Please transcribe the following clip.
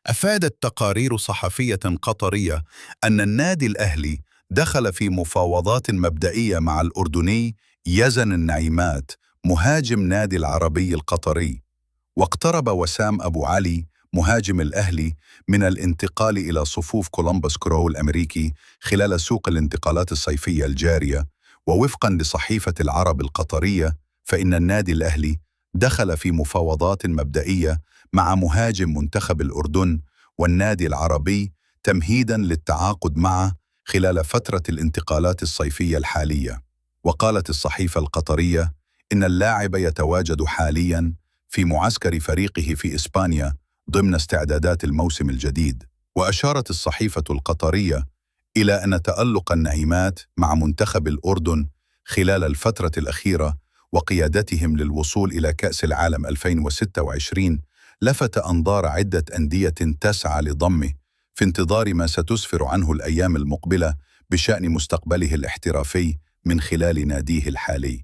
أفادت تقارير صحفية قطرية أن النادي الأهلي دخل في مفاوضات مبدئية مع الأردني يزن النعيمات مهاجم نادي العربي القطري. واقترب وسام أبو علي مهاجم الأهلي من الانتقال إلى صفوف كولومبوس كرو الأمريكي خلال سوق الانتقالات الصيفية الجارية. ووفقا لصحيفة العرب القطرية، فإن النادي الأهلي دخل في مفاوضات مبدئية مع مهاجم منتخب الأردن والنادي العربي تمهيداً للتعاقد معه خلال فترة الانتقالات الصيفية الحالية. وقالت الصحيفة القطرية إن اللاعب يتواجد حالياً في معسكر فريقه في إسبانيا ضمن استعدادات الموسم الجديد. وأشارت الصحيفة القطرية إلى أن تألق النعيمات مع منتخب الأردن خلال الفترة الأخيرة وقيادتهم للوصول إلى كأس العالم 2026 لفت أنظار عدة أندية تسعى لضمه في انتظار ما ستسفر عنه الأيام المقبلة بشأن مستقبله الاحترافي من خلال ناديه الحالي.